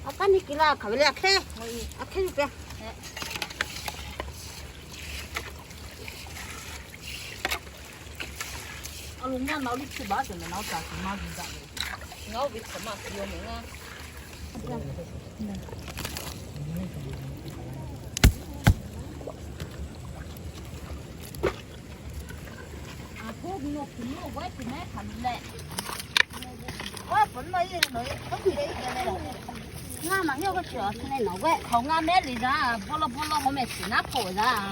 A taˇ nyi kiˬ la hk'aˬ ve le, a hk'e, a hk'e yuˬ pehˇ. A lo ngaˇ na liˇ chi baˆ cawˬ mehˍ na, oˇ kaꞈ kuˬ maˇ gu daꞈ ve. Ngaˬ oˇ ve hk'awꞈ maˇ kuˬ yaw mehˍ ngaˇ. Ngaˇ maˬ yawˇ k'o chi awˬ hk'e le nawˬ g'ehˆ hk'awꞈ ngaˇ mehˉ le zaˇ, bawˇ lawˇ bawˇ lawˇ hawˉ mehˍ shiˍ naˉ hk'oˆ zaˇ.